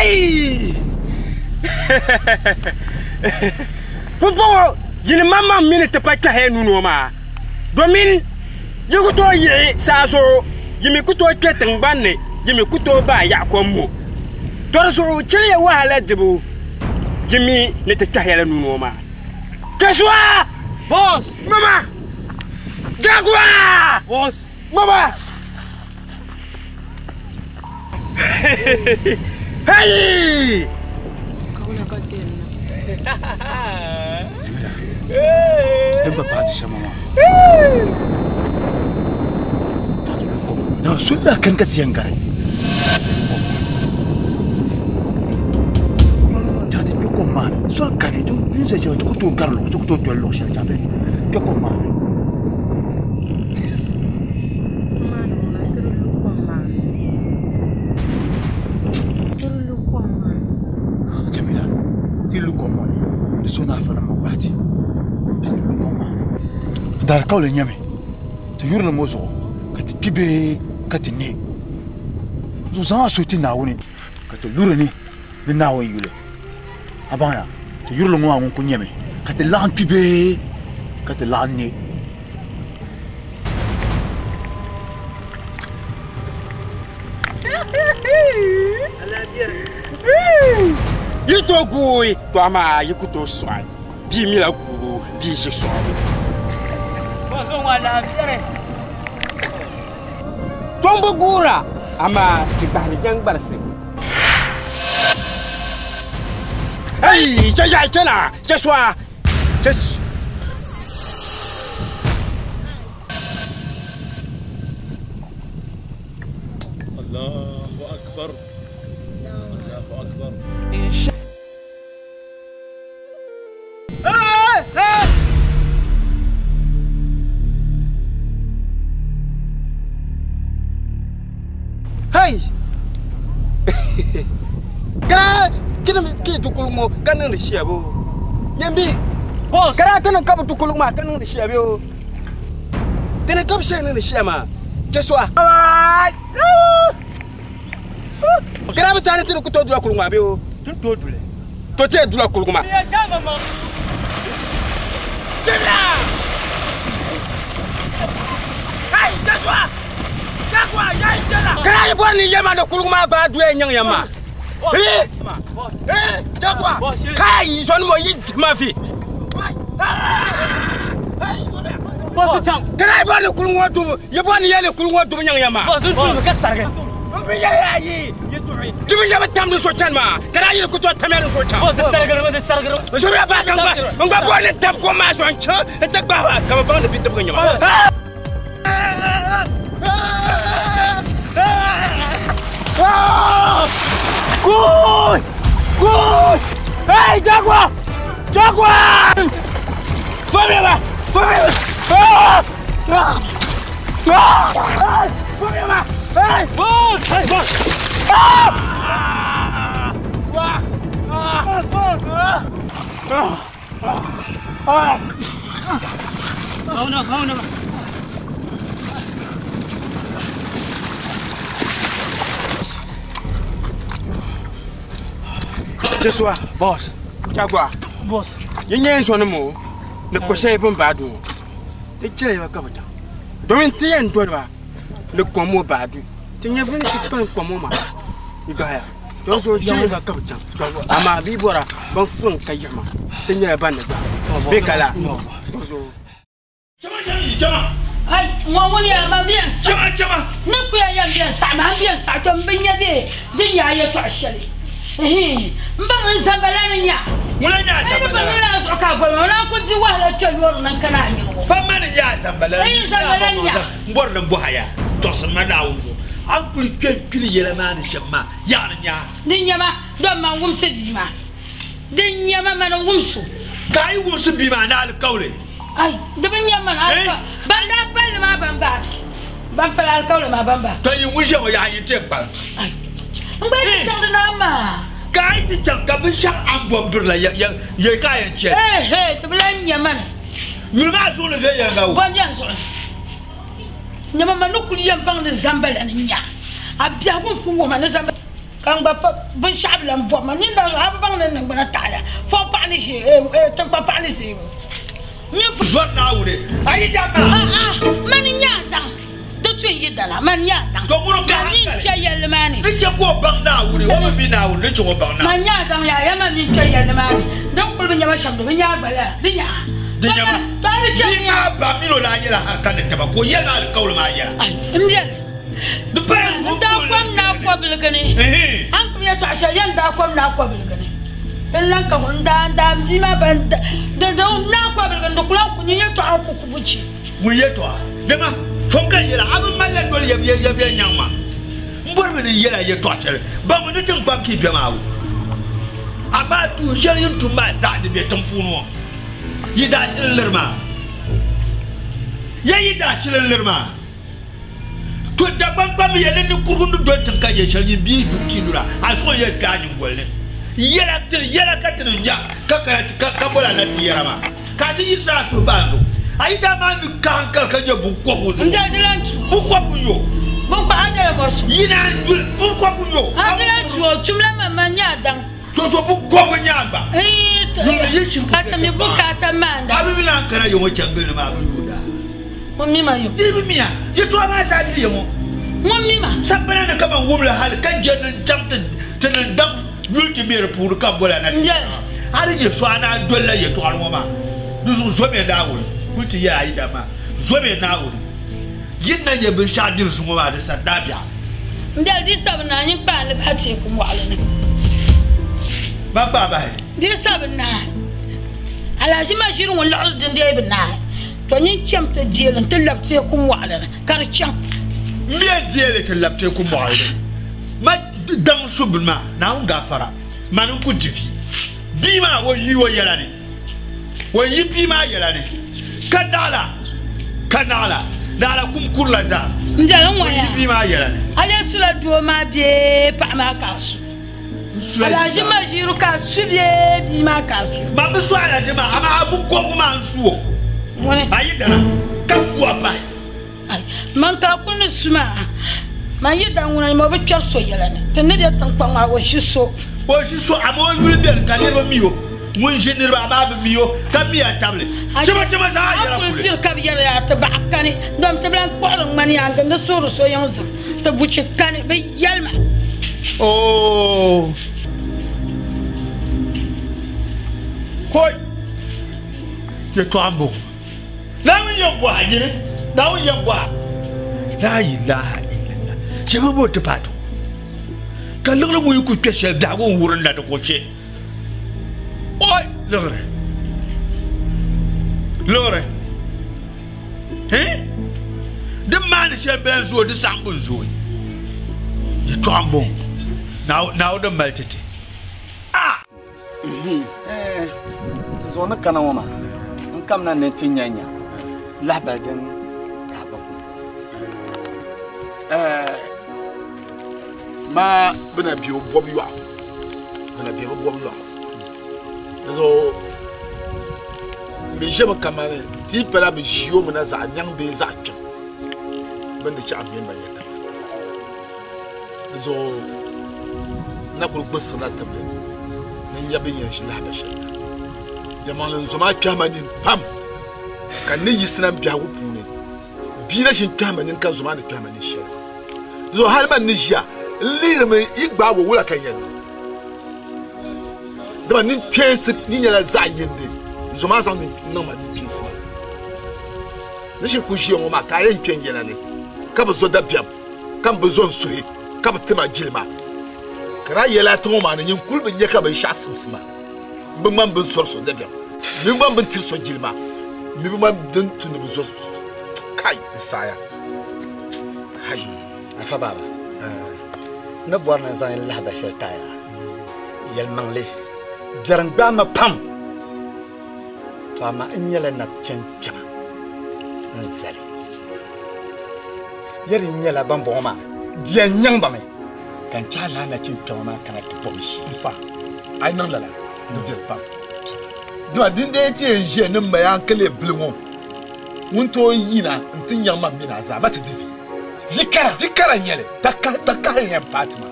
Hey! Pumpɔŋɔ yini maŋmaŋ mini ti pa kpɛhiya nuu noo maa, domin yi ku tooi yiɣi saa zuɣu, yi mi ku tooi kpe tiŋgbani ni, yi mi ku tooi baai yaɣi kom ŋɔ. Tɔ di zuɣu chɛliya wahala dibu, yi mi ni ti kpɛhiya la nuu noo maa. Joshua! Boss! Mama! Jaguar! Boss! Mama! Hey! Kawula ka ti yɛn niŋ. Jamila, din bi paai ti shɛm maa. Na so daa kani ka ti yɛn gari. Chaŋ ti kpe kom maa ni. Soli kani, ti ni zali shɛli ti ku tooi gari luɣ, ti ku tooi doli luɣ shɛli chaŋ ti kpe kom maa ni. Jamila, ti lu kom ŋɔ ni, di so ni afa nim gbahi ti ka ti lu kom maa ni. Daalikauli nyɛmi ti yurilim ŋɔ zuɣu ka ti kpi bee ka ti ne. Zuɣu zaŋ a suhu ti Naawuni ka ti luri ni ni Naawuni yuli. A baŋya, ti yurilim ŋɔ maa ŋun kuli nyɛmi ka ti laɣim kpi bee ka ti laɣim ne. Yi tooi guui, to amaa yi ku tooi sɔɣi. Bia mila guubu, bia ʒi sɔɣibu. Tombu guura, amaa di gbahiri jɛŋgbarisi. Hey, chɛ yaɣi chɛ na, chɛ sɔa, chɛ. Allahu akbar. Allahu akbar. Hey! Kara kini ki dukulu ŋɔ ka niŋdi shɛbu. Nyambi. Boss. Kara tini ka bi dukulu maa ka niŋdi shɛbu. Tini ka bi shɛli niŋdi shɛm maa. Joshua. Kara bi saani tini ku tooi dula kuligu maa bee o? Tin tooi duli. To ti yɛn dula kuligu maa. Jimla! Hey, Joshua! Jaguar, yayi jala! Kara yi bɔri ni yɛma ni kuligu maa baa duya nyaŋ ya maa. Eh! Eh, Jaguar! Kai, zɔni mo yi dima vi. Kara yi bɔri ni kuligu ŋɔ dubu, yi bɔri ni yɛli kuligu ŋɔ dubu nyaŋ ya maa. Boss, n tuumi ka sarigi. N bi yɛli ya yi, yi duɣi. Di bi yɛbi tam di so chani maa, kara yi ku tooi tamya di so chaŋ. Boss, di sarigirimi, di sarigirimi. N so bɛ baa ka n gba, n gba bɔri ni n tam kom maa zuɣu n chaŋ n ti gbahi ba ka bɛ baŋ ni bidibigi n-nyɛ ma. Good! Good! Hey, Jaguar! Jaguar! Family! Family! Ah! Ah! Ah! Hey! Family! Hey! Boss! Hey, boss! Ah! Ah! Ah! Boss, boss! Ah! Ah! Hauna, hauna. Joshua. Boss. Jaguar. Boss. Yi nyɛ n zɔni mo ni ko shɛli bin baa du ŋɔ ti chɛli ba ka bi chaŋ domin ti yɛn doli ba ni kom ŋɔ baa du ti nyɛ vuni ti kpalim kom ŋɔ maa yi gahaya to zuɣu chɛli ba ka bi chaŋ amaa bi bɔra ban fuŋ ka yiɣima ti nyɛla ban ni gbahi bee ka laa to zuɣu. Ai, ŋɔ ŋuni yaa ma bɛn saɣi. Ni kuya yɛn bɛn saɣi ma, n bɛn saɣi to m bi nya dee din nya a yɛtɔɣ shɛli. Ihi, m baŋ n zambala ni nya. Ŋuna nya a N ni zambala. bi nina a zuɣu ka a boli ma, o naan ku di wahala kpe loori ni n-kana a nyini ŋɔ. Pa ma ni nya a zambala. N zambala ni nya. M bɔri ni m bɔhi a yaa, tɔɣisim ma Naawuni zuɣu. A ni kuli kpe n-kpili yɛla maa ni shɛm maa, yaɣi ni nya a. Din nya ma, dom ma n-wumsi bia maa. Din nya ma, mani n-wums o. Ka a yi wumsi bia maa ni alikauli. Ai, di bi nya mani alikauli. Ban daa pali li maa ban bahi. Ban pali alikauli maa ban bahi. To yi ŋun ʒe ŋɔ yaha yi ti kpalim. Ai, n gba yi ti chaŋ di naan maa. Ka a yi ti chaŋ ka binshɛɣu a ni bɔbi birila ya, ya, ya ka a yɛn chɛ. Hee, hee, ti bi lan nya mani. Yuli maa zuɣu ni viɛnyɛliŋga wo. Bɔ m-beni zuɣu ni? Nyama ma ni kuli yɛn baŋ ni zambala ni nya a biɛhigu n-ku wuhi ma ni zambala. Ka n gba pa binshɛɣu bi lan bɔbi ma. Nyin daa a bi baŋ ni n niŋgbuna taɣiya fɔŋ paɣa ni ʒee, tiŋkpa paɣa ni ʒee ŋɔ. N mini Zɔri Naawuni, a yi daa maa. A'a, mani n-nyɛ a daŋ. Di tu n yi dala, mani n-nyɛ a daŋ. To ŋuni ka Mani hankali. n-kpe yɛlli maa ni. Ni chɛ ka o baŋ Naawuni, o bi mi Naawuni, ni chɛ ka o baŋ Naawuni. Mani n-nyɛ a daŋ yaa, ya mani mi n-kpe yɛlli maa ni. Din kuli bi nya ma shɛm, di bi nya a gba lala. Di nya a. Di nya ma. To a di chɛ Bia mi a. maa ba min o daa nyɛla harika ni taba, ka o yɛli ma alikauli maa yɛla. Ai, m beni. Di paya N daa kom naa kɔbiligi ni. A ni kuli yɛtɔɣ shɛli yɛn daa kom naa kɔbiligi ni. Din lan ka n daa n daa m bia maa ban di di naa kɔbiligi ni di ku lan ku nyɛ yɛtɔɣa n ku ku buchi. Ŋun yɛtɔɣa, dama fom ka n yɛla, a bi malila noli yɛbiya nyaŋ ma. M bɔrimi ni n yɛl a yɛtɔɣ shɛli baŋmi ni tiŋkpaŋ ka yi be maa wo. Amaa tuun shɛli yi ni tum maa zaa di be tiŋ puuni ŋɔ. Yi daa shili n-liri maa. Ya yi daa shili n-liri maa. To Dagbaŋ kpambi yɛli ni kurugu ni doli tiŋ ka yɛ shɛli nyin bia yi du ti lura a zuɣu yɛn kpe a nyiŋgoli ni. Yɛla tiri yɛla ka ti ni nya ka kana ti ka boli a na ti yɛra maa ka a ti yiɣisi a suhu bahi zuɣu. A yi daa maa mi kahiŋkali ka nyɛ buŋkɔbigu zuɣu. N dali di lan tu. Buŋkɔbigu n-nyɛ o. Buŋkɔbigu a dala mɔri suŋ. Yi naan duli buŋkɔbigu n-nyɛ o. A di lan tu o tumla man man nyɛ a daŋ. To to buŋkɔbigu n-nyɛ a gba. Yuli yi shiri ku Ka ti mi bukaata maanda. A bi mi naan kana yɔŋɔ changili ni maa bi yuunda. Ŋun mi ma yo. Di bi miya, yɛtɔɣa maa zaa bɛ ya ŋɔ. Ŋun mi ma. Sagbana ni kaman wumli hali ka je ni n-chaŋ ti ni daŋ yuli ti be di puuni ka boli a na ti yɛra. A di nyɛ so a naan dolila yɛtɔɣili ŋɔ maa. Di zuɣu zomiya Naawuni, kul ti yɛli a yidana maa, Zomiya Naawuni, yi ni na nyɛ binshɛɣu diri zuŋɔ maa di sani dabiɛɣu. M biɛli di sabi naa nyin kpaai ni bahi teeku mɔɣili ni. Ban kpaai bahi. Di sabi naa Alhaji Maʒiri ŋun liɣiri din dee bi naai. To nyin cham ti deeli nti labi teeku mɔɣili ni ka di chaŋ. M mi yɛn deeli ti labi teeku mɔɣili ni. Ma daŋ su bini maa, Naawuni gaafara, mani n-ku di vi. Bia maa, o yi o yɛla ni. O yi bia maa yɛla ni, ka naɣila, ka naɣila, naɣila kum kurila zaa. M biɛli O yi ŋɔya, bia maa yɛla ni. a lee sula doo maa bee paɣa maa ka a su? N sula Alhaji bia maa. Maʒiiru ka a su bee bia maa ka a su? Ma bi su Alhaji maa, amaa a binkɔbigu maa n-su o. Ŋuni? A yi dana, ka su a pahi. Ai, man ka a kuli ni su maa, man yi daŋ ŋuna nyama o bi kpɛri so yɛla ni. Ti ni be tiŋkpaŋ maa, o ʒi so. O ʒi so, amaa o yuli beni ka niriba mi o. Ŋun ʒi niriba, amaa bi mi o, ka mi a tabili. Chima chima zaa A yɛla kuli kuli. diri ka bi yɛri yaa ti baɣa kani, dom ti bi lan kpuɣiri ŋmani yaa n-gindi suhiri so yiŋ zim. Ti buchi kani, bɛ yɛli ma. Oo! Koi! Yɛtɔɣa m-bɔŋɔ. Naawuni yɛn bɔhi a nyini, Naawuni yɛn bɔhi a. Laa ilaha illallah. Shɛba m-bɔŋɔ ti paai ti ŋɔ. Ka liɣiri ŋun yi ku kpe shɛli biɛhigu n-wurinda di ku she. Oi! Liɣiri! Liɣiri! Hii! Di maani shɛli bi lan zooi, di saɣimbu n-zooi. Yɛtɔɣa m-bɔŋɔ. Naawuni din mali ti ti. Ah! Zuɣu ni kana ŋɔ maa, n kamina ni ti nya nya lahibali din ka a ba kum. Maa bɛ na be o bɔbu yɔɣu, bɛ na be bɛ bɔbu yɔɣu. Di zuɣu m bi ʒemi kamani ti yi pala bɛ ʒi o mi na zaɣ nyaŋ bee zaɣ kpiŋ bɛ ni di chaɣ m mini ba nya taba. Di zuɣu n na kul gbuɣisirila tibili ni n nya bɛ ni yɛn ʒi lahiba shɛli na. Yɛlimaŋli n zo maa kpɛhi ma nini pam, ka n ni yiɣisina m biɛhigu puuni bia na ʒini kpɛhi ma nini ka n zo maa ni kpɛhi ma nini shɛli. Di zuɣu hali man ni ʒiya n lihirimi yi gbaag o wula ka n yɛn niŋ? Dama ninkpeensi ni nyɛla zaɣ yindi, n zo maa zaŋ niŋ ma ninkpeensi maa. Ni shiri ku ʒiya ŋɔ maa ka a yɛn kpe n yɛla ni, ka bi zo dabiɛm, ka m bi zo n suhi, ka bi ti ma jilima. Ka daa yɛl a tiŋ ŋɔ maa ni, nyin kul bi nya ka binshɛɣu simsi ma. M bi ŋmani bɛ ni sɔri so dabiɛm, m mi bi ŋmani bɛ ni tiri so jilima, m mi bi ŋmani din tu ni bɛ zo kai di saaya. Hai! Afa Baaba, n ni bɔri ni n zaŋ lahibali shɛli ti a yaa, yɛlimaŋli, biɛrim gbaai ma pam, to amaa n nyɛla nabchɛn kpɛma n-zali. Yɛri yi nyɛla bambɔŋɔ maa, di yɛn nyaŋ ba mi, ka n chɛ a lala nachin kpɛma maa kana ti bɔbi ʒii. N fa, a yi niŋ lala, di viɛli pam. Dama dindee ti yɛn ʒiya ni m ma yaa n-ka leei bili ŋɔ ŋun tooi yina nti nyaŋ ma mini a zaa, ma ti di vi. Vi kara, vi kara n-nyɛ li, takahi n-yɛn paai ti ma.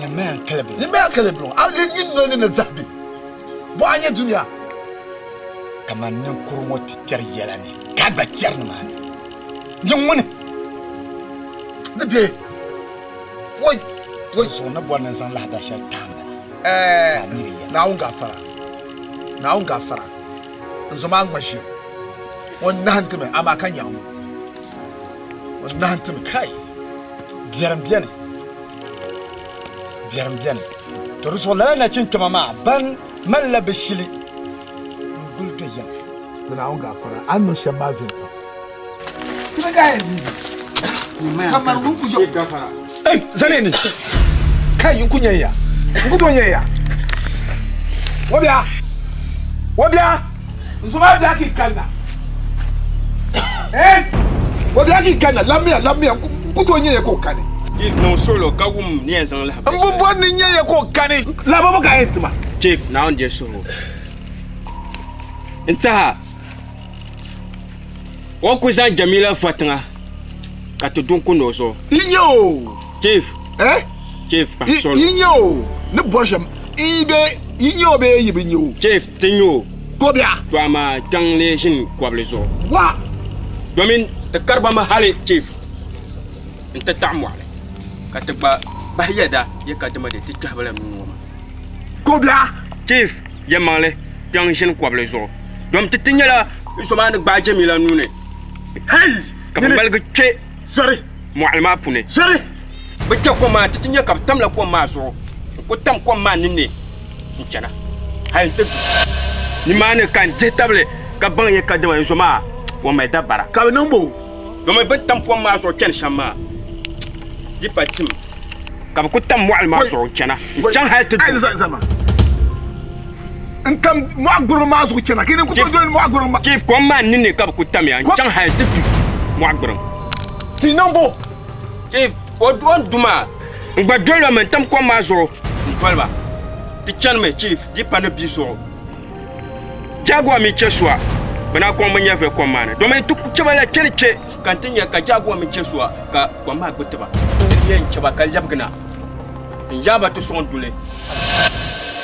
Nyamaya kalabi. Nyamaya kalabi. A le nyin no ni na zabi. Bo anya dunia. Kaman ninkuruŋ ti tɛri yɛla ni ka gba tɛri ni maa ni. Nyɛ ŋuni. Ni be. Woi. Woi zuɣu ni bɔri ni zaŋ lahibali shɛli taam bala. Naawuni gafara. Naawuni gafara. N zoma ŋma ʒiri. O nahin timi amaa ka nyaɣi o. O nahin timi. Kai. Biɛrim bɛni. Biɛrim bɛni. To di zuɣu lala nachinkpɛma maa ban malila bi shili n guli do yɛm. To Naawuni gafara. A ni niŋ shɛm maa viɛli pam. Timi ka yɛn di. Kamar ŋun ku yo. Ei, zani ni. Kai n ku nyɛ ya. N ku tooi nyɛ ya. Wobia. Wobia. N zoma bia ki kanna. Eh? Wobia ki kanna lammiya lammiya n ku tooi nyɛ ya ka o kani. Chief niŋ suɣulo ka wum ni yɛn zaŋ lahabali. N bi bɔri ni nyɛ ya ka o kani. Lahabali ka yɛn tima. Chief Naawuni deei suhigu. N taha o ku zaŋ Jamila va tiŋa ka ti dun kundi o zuɣu. Yi nyɛ o. Chief. Eh? Chief pahi suɣulo. Yi nyɛ o ni bɔri shɛm yi be yi nyɛ o bee yi bi nyɛ o. Chief ti nyɛ o. Ko bia. To amaa kpɛŋ lee ʒini kɔbili zuɣu. Wa. Domin ti kariba mi hali Chief n ti taɣi mɔɣili ka ti gba bahi yɛda ye ka dima de ti kpɛhiba la nuu ŋɔ maa. Ko bia. Chief yɛlimaŋli kpɛŋ ʒini kɔbili zuɣu domin ti ti nyɛla zoma ni gbaai Jamila nuu ni. Hey! Ka bi ŋmaligi kpe. Sorry. Mɔɣili maa puuni. Sorry. Bi kpe kom maa ti ti nyɛ ka bi tamla kom maa zuɣu n ku tam kom maa ninni n chana hali n ti du nimaani ka n dihi tabili ka baŋ ye ka dima n zo maa o mali dabara. Ka bi niŋ bo? Domi bin tam kom maa zuɣu chani shɛm maa di pa tim ka bi ku tam mɔɣili maa zuɣu n chana n chaŋ hali ti du. N tam mɔɣu gburiŋ maa zuɣu chana ka yi ku tooi doli mɔɣu gburiŋ maa. Chief kom maa ninni ka bi ku tamya n chaŋ hali ti du mɔɣu gburiŋ. Ti niŋ bo? Chief o du maa n gba doli ba mi n tam kom maa zuɣu n doli ba ti chanimi Chief di pa ni bia zuɣu. Jaguar mi che suwa bɛ na kɔŋ bi nyɛvili kom maa ni domin ti ku cheba la kpɛni kpe ka n ti nya ka Jaguar mi che suwa ka kom maa gbubi tiba n yɛn cheba ka lɛbigina n yaaba ti sɔŋ duli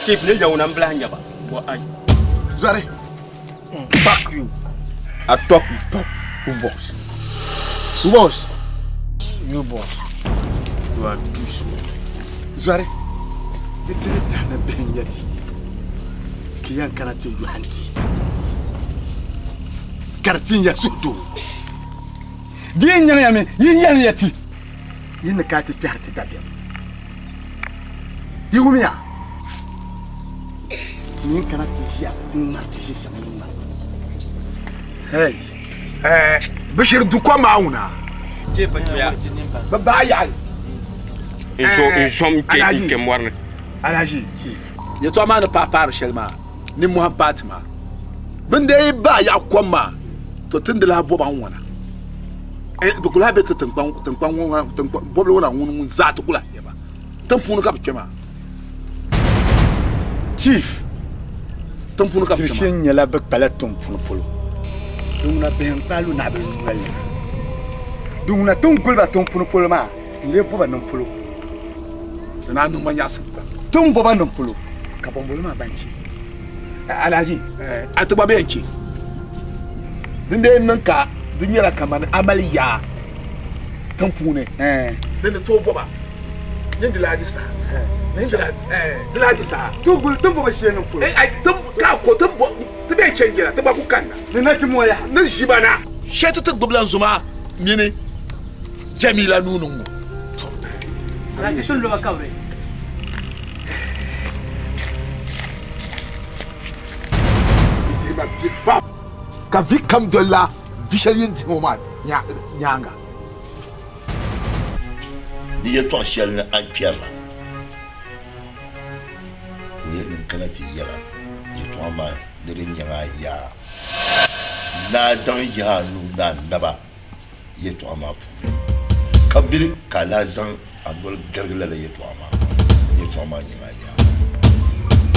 Chief ni lɛwuna n bilahi nyaba bo ai. Zari. Fuck you. I talk you talk. Who boss? Who boss? You boss. You are too small. Zari. Di ti ni tahi ni bihi n-nyɛ ti ka yɛn kana ti yɔhi n-ti ka di ti n-ya suhudoo. Di yi nyaŋ ya mi, yi yɛli ya ti yi ni kana ti kpɛhiri ti dabiɛm. Yi wumya ni n kana ti ʒiya n-ŋmari ti ʒi shɛŋa yi ŋmari. Hey. Bishir du kom maa ŋuna. Che bi duya. Bi baa yaɣi. N zo n zom kpe n kpe mɔri ni. Alhaji. Yɛltɔɣa maa ni pahi paari shɛli maa ni mɔhim paati maa. Bini dee yi baa yaɣi kom maa to ti ni di lahi bɔba n ŋɔna. Bi ku lahi be ti tiŋkpaŋ ŋɔ bɔbili ŋɔ na ŋuni ŋun zaa ti ku lahi nyɛ ba. Tiŋ puuni ka bi kpe maa. Chief. Tiŋ puuni ka bi kpe maa. Ti shee nyɛla bi kpala tiŋ puuni polo. Di ŋuna bihi n kpaai lu naɣibili noli ni. Di ŋuna tiŋ guli ba tiŋ puuni polo maa n lee bɔba niŋ polo. Di naa niŋ ma nyaɣisim pam. Tiŋ bɔba niŋ polo ka bɔmbolo maa ban che. Alhaji, a ti gba bɛ yɛn che. Din dee niŋ ka di nyɛla kamani a mali yaa tiŋ puuni. Din ni tooi bɔba ni di lahi di saha. Ni di lahi di saha. Tiŋ guli tiŋ bɔba shee niŋ polo. Ai tiŋ ka ko tiŋ bɔ ti bɛ yɛn chɛnjɛla ti gba ku kanna. Ni na ti mɔya. Ni ʒiba na. Shee ti ti gbubila n zoma mini Jamila nuu ni ŋɔ. Alhaji tin loba kabiri. Ka vi kam dolila vi shɛli yin dihi ŋɔ maa nyaaŋa. Ni yɛltɔɣa shɛli ni a ni kpɛrila, o yɛn niŋ kana ti yɛla yɛltɔɣa maa ni di nyaŋ a yaa. Naa daŋ yihi a nuu ni a naba yɛltɔɣa maa puuni, ka biri ka a lahi zaŋ a noli garigi lala yɛltɔɣa maa, yɛltɔɣa maa nyaŋ a yaa.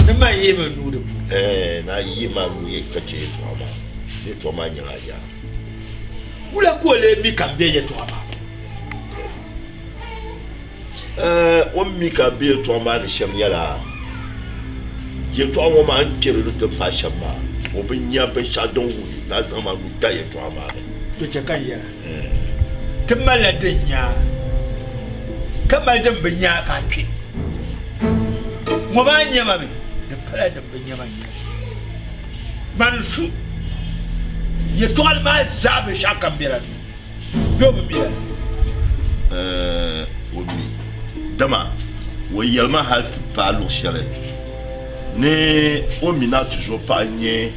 Ni man yihi ma nuu di puuni. Naa yihi ma nuu ka chɛ yɛltɔɣa maa, yɛltɔɣa maa nyaŋ a yaa. Wula ka o lee mi ka m be yɛltɔɣa maa puuni? O mi ka be yɛltɔɣa maa ni shɛm nyɛla yɛltɔɣa ŋɔ maa n kpɛri li ti paai shɛm maa o bi nya binshɛɣu din wuhi ni a zaŋ ma nuu da yɛltɔɣa maa ni. To chɛ ka n yɛla ti malila din nya ka mali din bi nya ka a kpe ŋɔ maa nyɛma mi di pala din bi nyɛma n-nyɛ mani su yɛltɔɣali maa zaa binshɛɣu kam bela ni bɛ o bi mi lala. O mi dama o yɛli ma hali ti paai luɣ shɛli ni o mi na ti zo paɣa n-nyɛ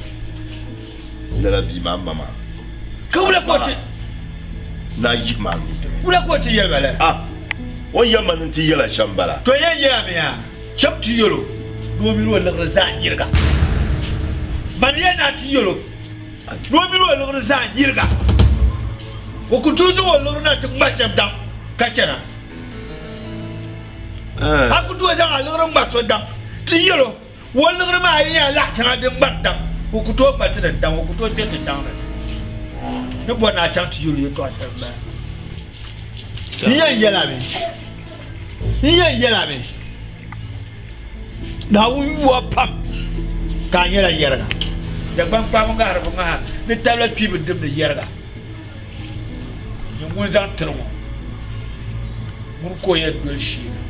lala bia maa ma maa. Ka wula ka o ti na yihi ma nuu dini? Wula ka o ti yɛli ba lala? Ah, o ni yɛli ma ni n ti yɛla shɛm bala. To yɛn yɛlimi yaa, cham ti yɛl o ni o mini o liɣiri zaa yiriga. Mani yɛli ni a ti yɛl o ni o mini o liɣiri zaa yiriga. O ku tooi zaŋ o liɣiri na ti ŋma shɛb daŋ ka chana. A ku tooi zaŋ a liɣiri ŋma so daŋ ti yɛl o, o liɣiri maa yi nyɛla laɣ shɛŋa din ŋmari daŋ, o ku tooi ŋma ti di daŋ, o ku tooi kpe ti daŋ ni. Ni bɔri ni a chaŋ ti yɛl o yɛtɔɣ shɛli m-bala. N yɛn yɛl a mi, n yɛn yɛl a mi, Naawuni yu a pam ka a nyɛla yɛriga. Dagbaŋ kpaami ŋahiri bi ŋaha ni tabila kpi bi dimdi yɛriga. Nyɛ ŋun zaŋ tiri ŋɔ, ŋuni ka o yɛn doli sheei na.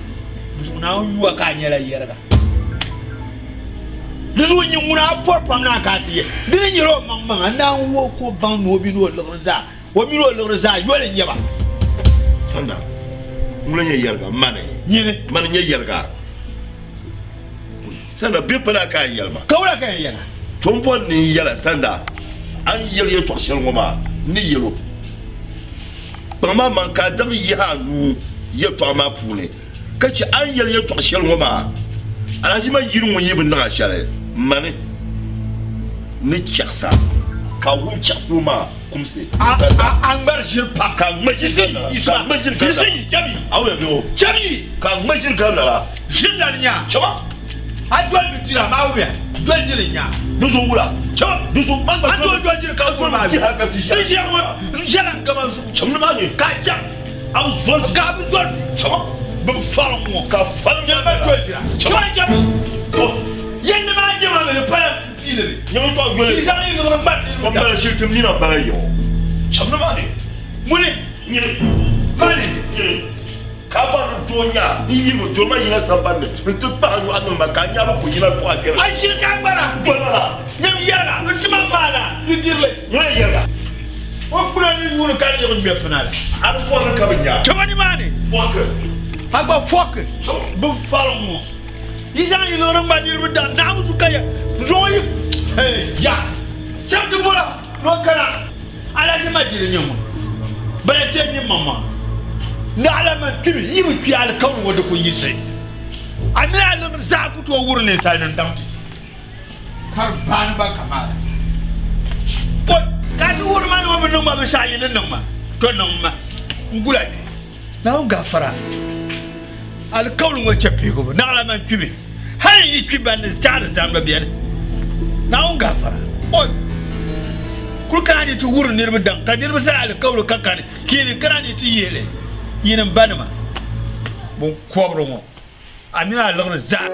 Di zuɣu Naawuni yu a ka a nyɛla yɛriga. Di zuɣu nyɛ ŋuni a pɔri pam ni a ka a ti yɛ. Di ni nyɛla o maŋmaŋa Naawuni wuhi ka o baŋ ni o mini o liɣiri zaa, o mini o liɣiri zaa yoli n-nyɛ ba. Sanda, ŋuni n-nyɛ yɛriga? Mani. Nyini. Mani n-nyɛ yɛriga. Sanda, bɛ pala ka a yɛli ma. Ka wula ka yɛn yɛla? To m bɔri ni n yɛla sanda a ni yɛli yɛtɔɣ shɛli ŋɔ maa, n ni yɛl o. Kpaŋ maa maŋ ka a daŋ yihi a nuu yɛtɔɣa maa puuni, ka chɛ a ni yɛli yɛtɔɣ shɛli ŋɔ maa. Alhaji ma yiri ŋun yi bi niŋ a shɛli, mani ni chɛɣisa, ka a wum chɛɣisibu maa kumsi. A ŋmari ʒiri pam. Ka a ŋma ʒiri ka lala. Ka a ŋma ʒiri ka lala. A wula bɛ o. Chɛmi. Ka a ŋma ʒiri ka lala. Ʒiri lani nya. Chɛma. A doli bi dira maa wuya. Doli diri nya. Di zuɣu wula. Chɛma. Di zuɣu. A doli doli diri ka wuri maa. N ʒiya ŋɔ n ʒɛla n gama zuɣu. Chɛm ni maa ni. Ka a chɛm. A bi zoli. Ka a bi zoli. Chɛma. Bi fari ŋɔ. Ka fari nya ba doli dira. Chɛma chɛm. Yɛn ni maa nyɛma mi di pala n piili mi. Nyɛma tɔɣa yoli. Ti zaŋ yi liɣiri ŋmari niriba. Tom bala shiri ti mina bala yɛŋɔ. Chɛm ni maa ni. Ŋuni. Nyini. Mani. Nyini. Ka a bɔri ni doo nya n yi bi doli ma yina sambani ni nti kpahi nyɔɣu niŋ ma ka a nya bi ku yina buɣa viɛla. A ʒiri ka a gbara. Doli ma na. Nyam yɛriga n ti ma maana ni dirili. Nyam yɛriga. O kpuna ni yuuni ka niɣi ŋmɛ pina la. A ni bɔri ni ka bi nya. Kpɛma nimaani. Fɔki. A gba fɔki. Bi fari ŋɔ. Yi zaŋ yi liɣiri ŋma niriba daŋ Naawuni zu ka yɛ zuɣu yi ya. Shɛba ti bɔra ni o kana. Alahichi ma diri nyɛ ŋun bala chɛ nyɛ maŋmaŋa. Naɣila man kpimi yi bi kpi alikauli ŋɔ di ku yiɣisi. A mini a liɣiri zaa ku tooi wuri ninsalinim daŋ ti ti ka di baani ba kamaala. Pɔi ka a ti wuri ma ni o bi niŋ ma binshɛɣu yi ni niŋ ma, to niŋm ma n-gul a bia. Naawuni gaafara alikauli ŋɔ chɛ pihigibu naɣila man kpimi. Hal yi kpi ban ni zaɣiri zaniba beni. Naawuni gaafara. Oi! Kul kana ni ti wuri niriba daŋ, ka niriba sani alikauli ka kani, kiini kana ni ti yihi li. Yinim banima, biŋkɔbiri ŋɔ, a mini a liɣiri zaa.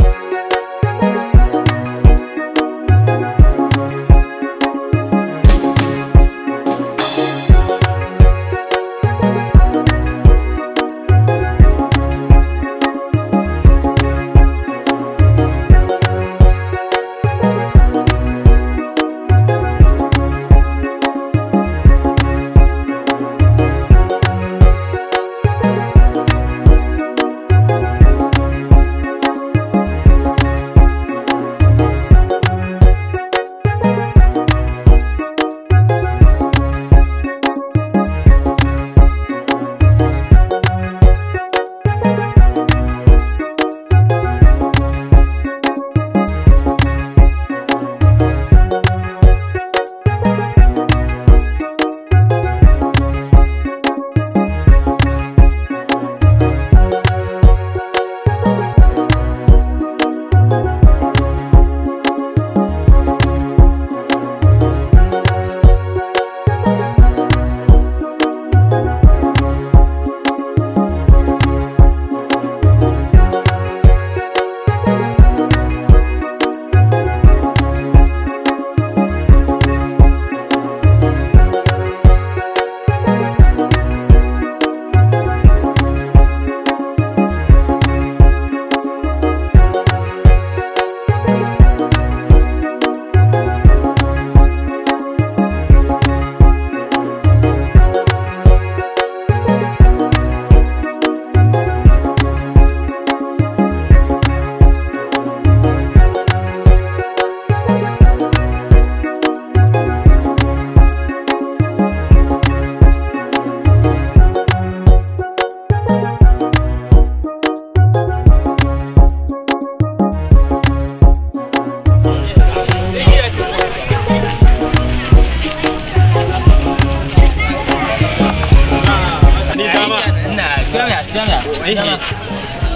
Eh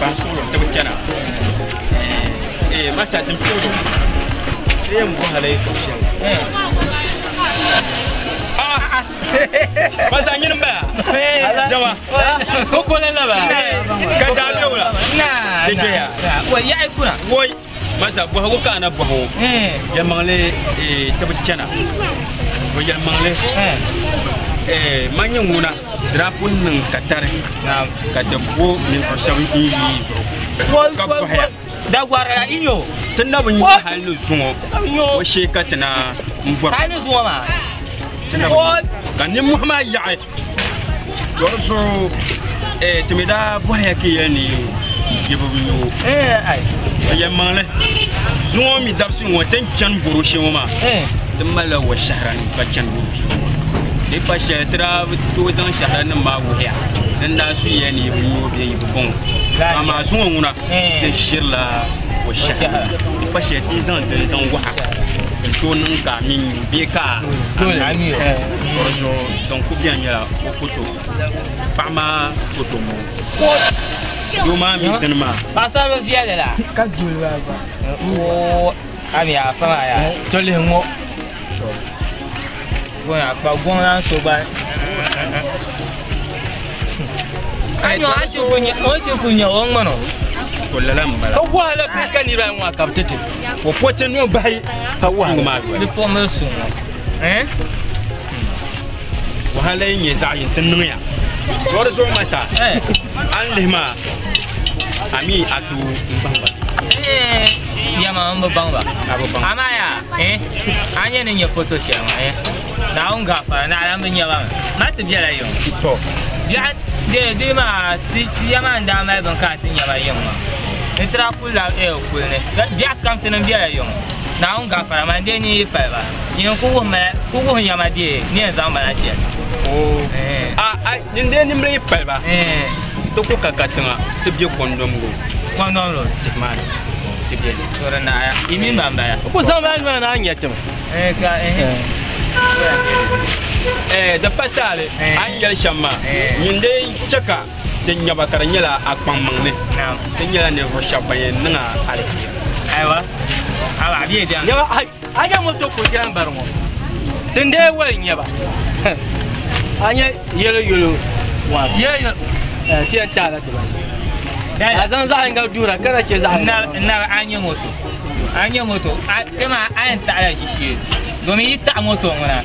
Pansolo te bchana. Eh masa tim solo. Eh mbo halay ko shel. Ah. Masa nyin ba. Jawa. Ko ko la ba. Ka da dawla. Na. Na. Wa ya kuna. Woi. Masa bo ko kana bo ho. Jamangle eh te bchana. Bo jamangle. Eh manyunguna drapun nang katare. Ka da bo ni ko shawi yi zo. Ka bo haya. Da gwara inyo. Tunda bun halu zungo. Wo shekatina mbor. Halu zungo ma. Tunda ka ni Muhammad yae. Dorso eh timida bo haya ke yani yebo binyo. Eh ai. Ya mangle. Zungo mi darsi ngo ten chan buru shema. Eh. Timala wa shahran ka chan buru shema. Ni pa shetra to zan shahran ma wo ya. Dan da su yani binyo be yibo bon. Ama zungo nguna. Te shirla wa shahran. Ni pa sheti zan den zan wa. To nan ka min be ka. Dole. Dorso donc ku bien ya o photo. Pa ma photo mo. Doma mi denma. Pasa lo ziale la. Ka jula ba. O ami a fama ya. Tole ngo. Bon a pa gon an so ba. Anyo a chu kunya, o chu kunya o ngono. Ko lala mbala. Ka wala pe ka ni ra nwa ka tete. Ko pote no bai. Ka wala ma. Ni fo me su. Eh? Wahala yin za yin tin ya. Dorso masa. Eh. An lema. Ami atu mbamba. Eh, ya ma mbo bangba. Abo bang. Ama ya, eh? Anya ni photo share ma eh. Na unga fa na ran bin yawa. Ma ti biya la yo. To. Ya de de ma ti ya ma nda ma ban ka tin ya ba yin ma. Ni tra kul la e kul ne. Ya kam tin biya la yo. Na unga fa ma de ni pa ba. Yin ku ma ku ku ya ma de ni zang ba na she. Oh. Eh. Ah ah, ni de ni mre pa ba. Eh. To ko kakatinga ti biye kondom go. Kondom lo. Ti ma. Ti biye. Sore na ya. Imi ma ba ya. Ko san ba na anya tem. Eh ka eh. Eh da patale an yel shamma. Nyinde chaka ti nyaba karanyala akpamang ne. Na. Ti nyala ne ro shabaye ninga ale. Aiwa. Awa biye dia. Nyaba anya mo to ko jan barmo. Tinde wal nyaba. Anya yelo yelo wa. Yelo eh ti ta la to. Azan za nga dura kana ke za na na anya moto. Anya moto. Kama an ta ala shi. Domin yi ta moto ngona.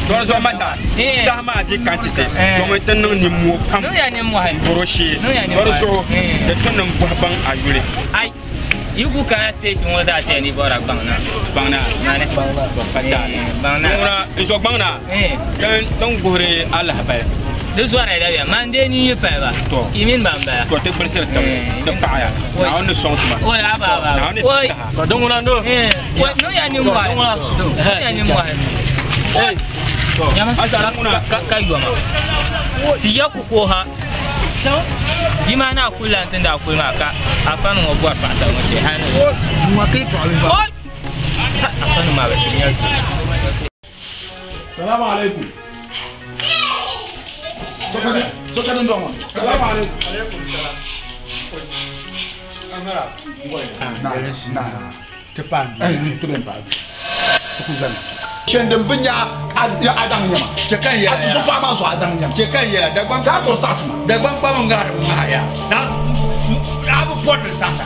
Don zo mata. Sama di kantite. Domin tan ni mo pam. No ya ni mo hai. Boroshi. No ya ni mo. Don zo de tan nan ban ayule. Ai. Yuku kana station wo za ta ni bora bang na. Bang na. Na ne. Bang na. Pata. Bang na. Ngona iso bang na. Eh. Dan dan gore Allah bai. De zuwa da ya man de ni pa ba. To. Imin ban ba. To te presser tam. De pa ya. Na on son tuma. Oi aba ba. Na on Oi. Ko don ngona ndo. Eh. Oi no ya ni mo hai. No ya ni mo hai. Eh. Nyama. Asa ngona Ka ka yoma. Ti ya ku ko ha. Yi ma na kula tin da kula ka afan ngo bwa pa ta ngo she han. Wa kai to alin ba. Oi. Afan ma ba shi ya. Salamu alaikum. Sokanin don wani. Salamu alaikum. Alaikum salam. Amara. Na na. Te pandu. Eh, te ben pandu. Ku zan. Shendin binya adan yama. Chekan ya. Atu so pa ma so adan yama. Chekan ya da gwan ka to sasma. Da gwan pa mo ngar mo ha ya. Na abu pod sasa.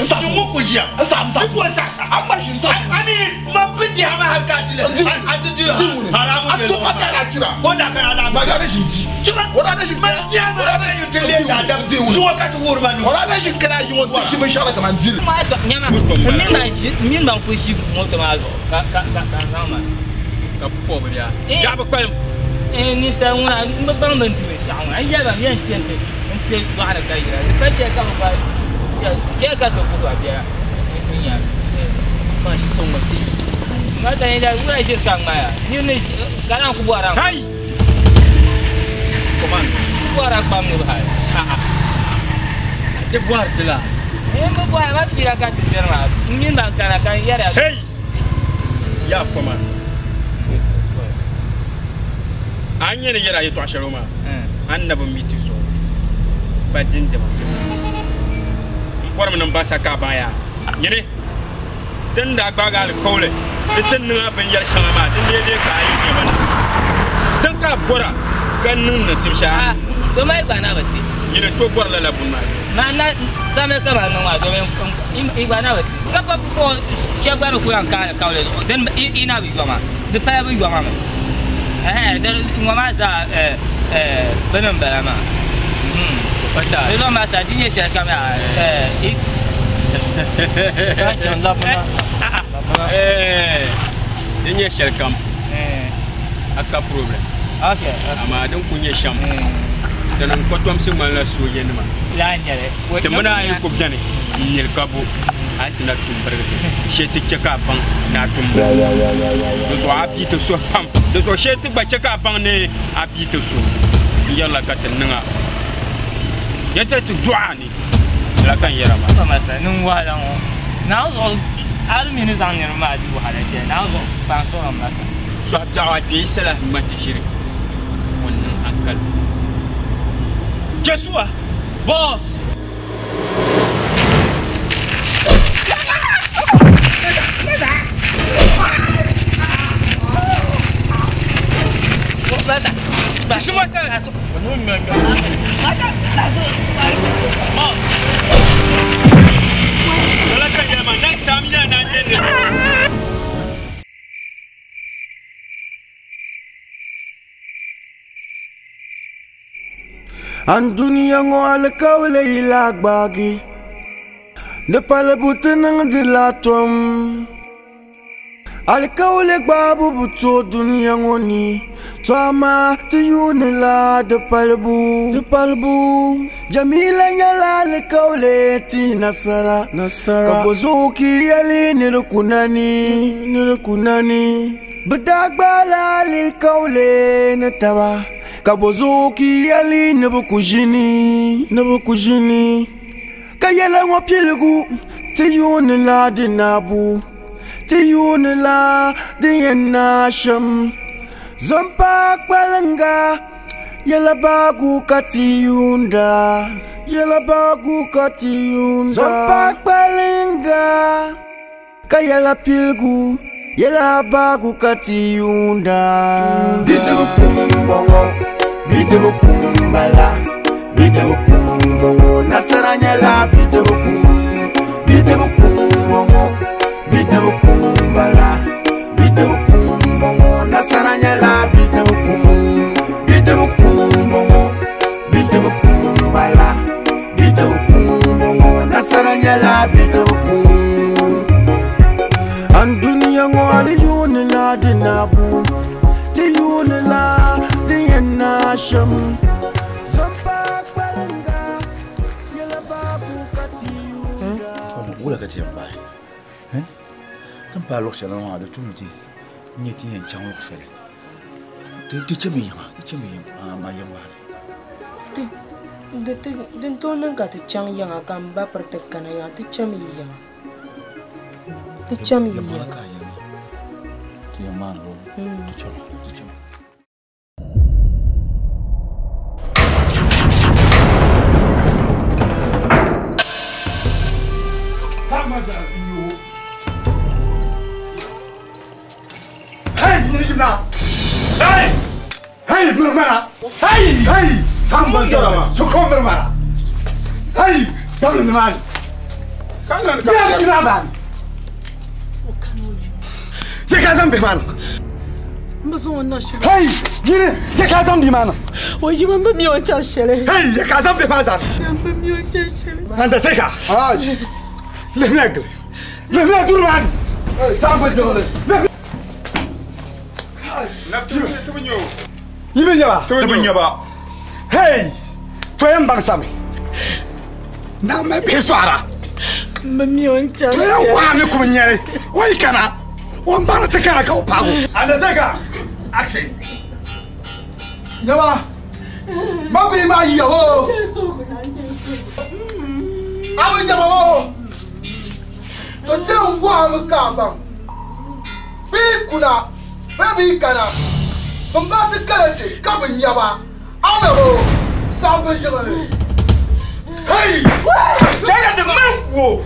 Sasa. Mu ku jiya. Sa sa. Ku sasa. Amma shi sa. Ami ma bi ha ma ha ka dile. Ati di. Haramu Atu so pa ka tira. Ko da kana da. Ba ga da shi ji. Wala da shi Ma jiya ma da yu tele da da. Zuwa ka tu wur ma ni. Wala da shi kana yi wo shi bin shala kaman dil. Ma to nyama. Min ma min ban ku shi moto ma zo. Ka ka ka ka ma. Ka po ba ya. Ya ba kwal. Eh ni sa nguna ba ban ban ti sha nguna. Ai ya ba mi an tente. An te ba da kai gira. Fa she ka ba. Ya che ka to ku ba biya. Ni ya. Ma shi ton ma. Ma ta ni da wura shi kan ma ya. Ni ne garan ku bora. Hai. Command. Ku bora pam ni ba. A a. Te boar tla. Eh mo bora ma fi ra ka ti ma. Min ban kana kan yara. Hey. Ya command. An yene yera yeto asharoma. An na ba miti zo. pa dindima. N bɔrimi ni n ba sa ka a baŋ yaa. Nyini, ti ni daa gbaagi alikauli ni ti niŋ a binyɛr shɛŋa maa, din lee lee ka a yi nyɛ ba na. Din ka a bɔra ka n niŋ niŋsim shɛli. To mali gba na bi ti. Nyini to bɔri lala buni maa. Ma na samli ka ma niŋ maa domin i gba na bi ti. Ka pa ko shɛba gba ni ku lan ka alikauli zuɣu, din i na bi yoma. Di pala bi yoma mi. Di ŋɔ maa zaa bini m-bala maa. Di zuɣu maa sa di nyɛ shɛli kam yaa Di nyɛ shɛli kam a ka problem. Amaa din ku nyɛ shɛm ti niŋ kɔtomsi ŋmanila soojanima. Ti mini a yi ku beni n-nili ka bo a ni ti na tum birigi ti shee ti chɛ ka a baŋ ni a tum birigi. Di zuɣu a bia ti suhi pam. Di zuɣu shee ti gba chɛ ka a baŋ ni a bia ti so. N yɛrila ka ti niŋ a yɛta ti dɔɣi a ni. Lala ka n yɛra maa. Ba masa, niŋ wahala ŋɔ. Naawuni zuɣu a mi ni zaŋ niriba maa di wahala shɛli. Naawuni zuɣu kpaŋ sɔŋ m masa. Sɔhi biɛɣu a kpee sala ŋma ti ʒiri o niŋ hankali. Jesua! Boss! Next time, yeah, An dunia ŋɔ alikauli yi la gbaagi di palibu ti niŋdi la tom alikauli gbaabu bi tooi dunia ŋɔ ni to amaa ti yuuni la di palibu di palibu Jamila nyɛla alikauli ti nasara nasara ka bozuɣu ki yɛli ni di kunani ni di kunani bi daa gbaala alikauli ni taba ka bozuɣu ki yɛli ni bi ku ʒini ni bi ku ʒini ka yɛla ŋɔ piligu ti yuuni la di naabu ti yuuni la di yɛn naa shɛm zompa kpalinga yɛla baagu ka ti yuunda yɛla baagu ka ti yuunda zompa kpalinga ka yɛla piligu yɛla baagu ka ti yuunda bidibu kum bɔŋɔ bidibu kum bala bidibu kum bɔŋɔ nasara nyɛla bidibu kum bidibu kum bɔŋɔ bidibu kum bala bidibu kum bɔŋɔ nasara nyɛla bidibu kum bidibu kum bɔŋɔ bidibu kum bala bidibu kum bɔŋɔ nasara nyɛla bidibu kum an duniya ŋɔ ali yuuni la di naabu ti yuuni la di yɛn naa shɛm zompa kpalinga yɛla baabu ka ti yuunda. Wula ka ti yɛn bahi tin paai luɣu shɛli maa di tumi ti n nyɛ ti yɛn chaŋ luɣu shɛli ti chɛ mi yiŋa ti chɛ mi yiŋa maa yiŋ maa ni din tooi niŋ ka ti chaŋ yiŋa ka n ba piri ti kana yiŋa ti chɛ mi yiŋa ti chɛ mi yiŋa ti yɛn maa ni ti chɛ mi ti chɛ mi. Hey! Hey, mirmara! Hey! Hey! Sambal jarama! Chukko mirmara! Hey! Dabli nimani! Ya kina bani! Ye ka zambi mana! Hey! Yini! Ye ka zambi mana! O yima mbi mi o cha shele. Hey! Ye ka zambi ma zan! Mbi mi o cha shele. Undertaker! Lehmi agli! Lehmi adurmani! Hey, sambal jarama! Yibe nyaba. Tibi nyaba. Hey! Toyen bang sami. Na me be swara. Mami on cha. Toyen wa me ku nyere. Oi kana. On bang te kana ka o pago. Undertaker. Action. Nyaba. Ma bi ma yi o. Abu nyaba o. To che wa me ka bang. Bi kuna. Baby kana. Mbati kalati kabu nyaba. Ame ho. Sambe jigale. Kai! Chega de manco!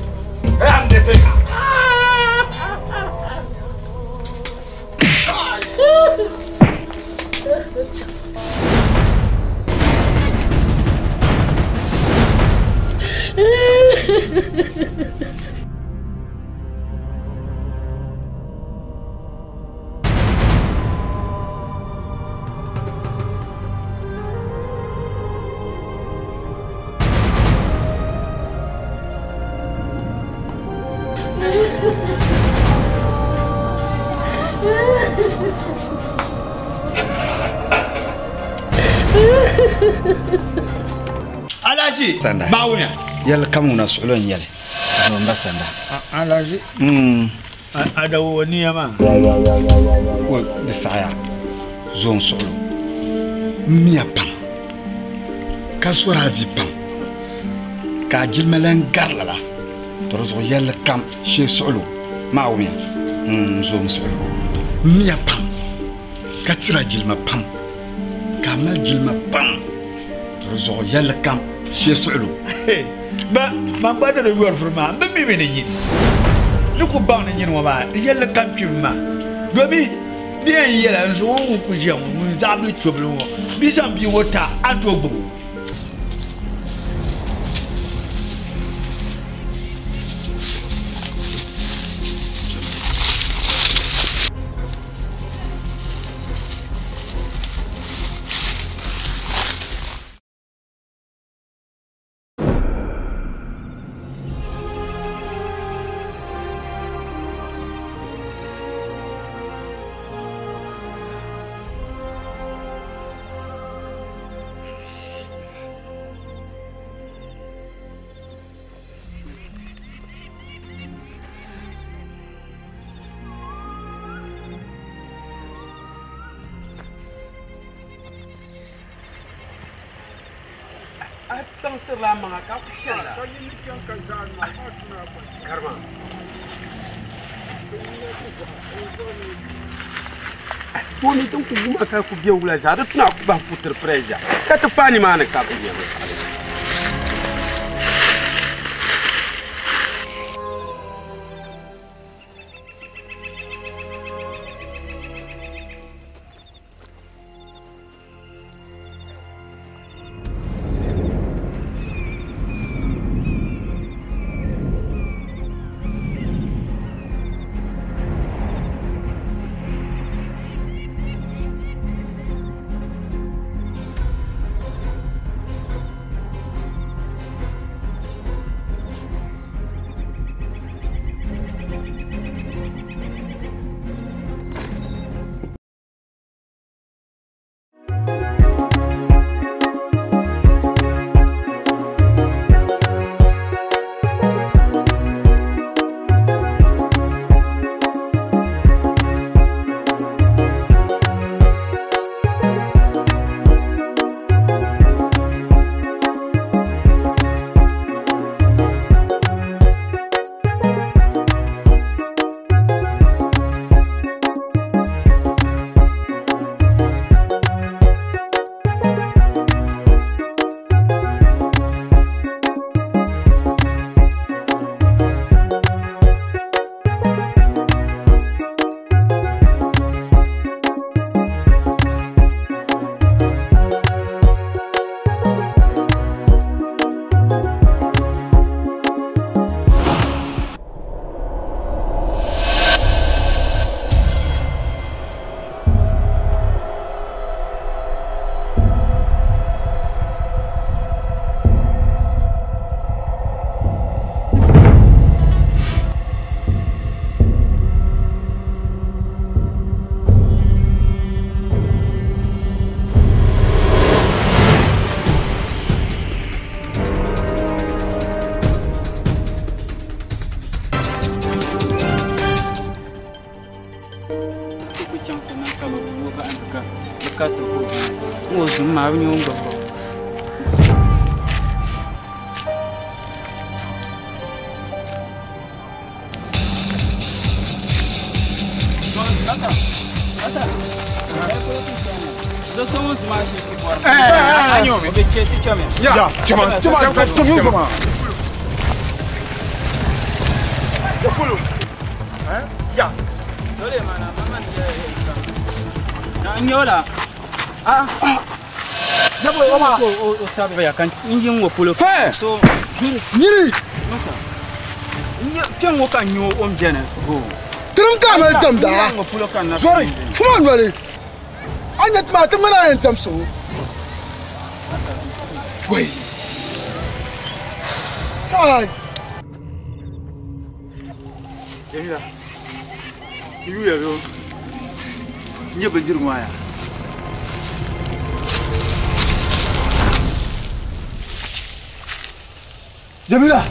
É a minha. Alaji bawunya yalla kamuna su'ulon yale don ba sanda alaji adawo niyama wa bisaya zon su'ulo miya pam ka sura vi pam ka jilmalan garlala to yalla kam she su'ulo mawunya zon su'ulo miya pam ka tira jilma pam ka mal jilma pam to yalla kam she su'ulo ba ma gbada da yuwar furma ba mi mi ni ni ku ba ni yin wa yalla kam ki ma dobi ni yella nzo won ku je won zabli chobli won bi zam bi wota ato gbo Tony tun ku guma ka ku biya wula za da tuna ku ba putar pressure ka ta fani ma na ka biya. Anyo mi. Be che ti chamiya. Ya, chama, chama, chama, chama. Ya polo. Eh? Ya. Dole mana mama ni ya. Na nyola. Ah. Ya bo oma. O o tabe ya kan injin wo polo. So, nyiri. Masa. Nye chen wo kan nyo om jene. Go. Tirim ka mali tam daa. Sorry. Fuma noli. Anya tima ti ŋmana yɛn tam so. Wai. Kai. Jamila. Yuya yo. Nye bindirigu maa ya. Jamila.